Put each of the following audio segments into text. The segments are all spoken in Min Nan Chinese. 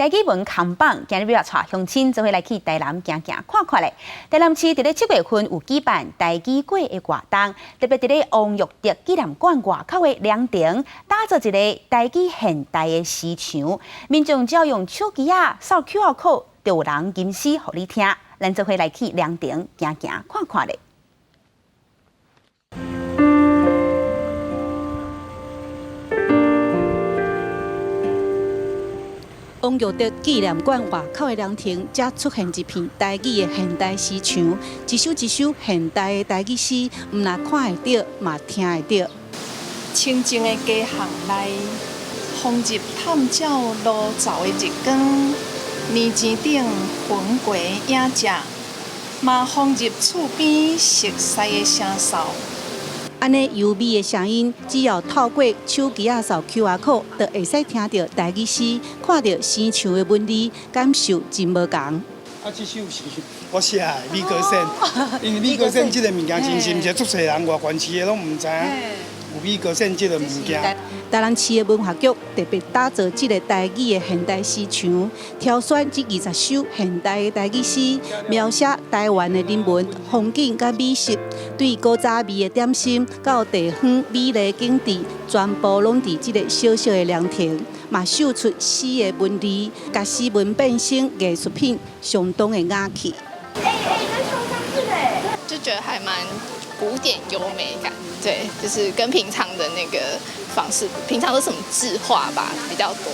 台語文扛棒，今日欲帶鄉親做伙來去台南行行看看咧。台南市佇咧7月份有舉辦台語粿的活動，特別佇咧王育德紀念館外口的涼亭，打造一个台語現代的詩牆，民眾只要用手機仔掃 QR code，就有人吟詩予你聽。咱做伙來去涼亭行行看看咧。王育德紀念館外口的涼亭，才出現一片台語的現代詩牆，一首一首現代的台語詩，毋但看會著，嘛聽會著。清靜的街巷內，放入探照爐灶的日光，年錢頂雲過影跡，嘛放入厝邊熟似的聲嗽。按呢優美的聲音，只要透過手機仔掃 QR code，就會使聽著台語詩，看著詩牆的文字，感受真無仝。啊，這首是我寫的《米糕鉎》，因為米糕鉎這个物件真是毋是足濟人外縣市的攏毋知影有米糕鉎這个物件。台南市的文化局特別打造這个台語的現代詩牆，挑選這20首現代的台語詩，描寫台灣的人文、風景佮美食，對古早味的點心到地方美麗景致，全部攏佇這个小小的涼亭，嘛秀出詩的文字，共詩文變成藝術品，相當的雅氣。欸欸，這超相似的，就覺得還蠻古典優美感，對，就是跟平常的那個方式，平常都什麼字畫吧比較多。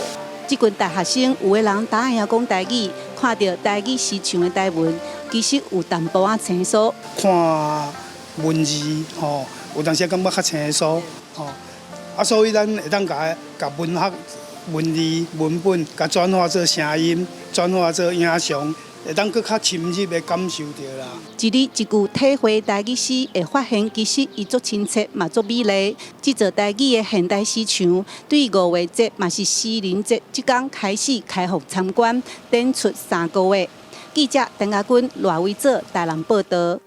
這群大學生有的人膽會曉講台語，看著台語詩牆的台文，其實有淡薄仔生疏。看文字吼，有當時感覺較生疏吼，啊，所以咱會當共共文學文字文本共轉化做聲音，轉化做影像，會當閣較深入的感受著啦。一字一句體會台語詩，會發現其實伊足親切，嘛足美麗。這座台語的現代詩牆，對五月節嘛是詩人節，這工開始開放參觀，展出3個月。記者陳家軍、賴維祖台南報導。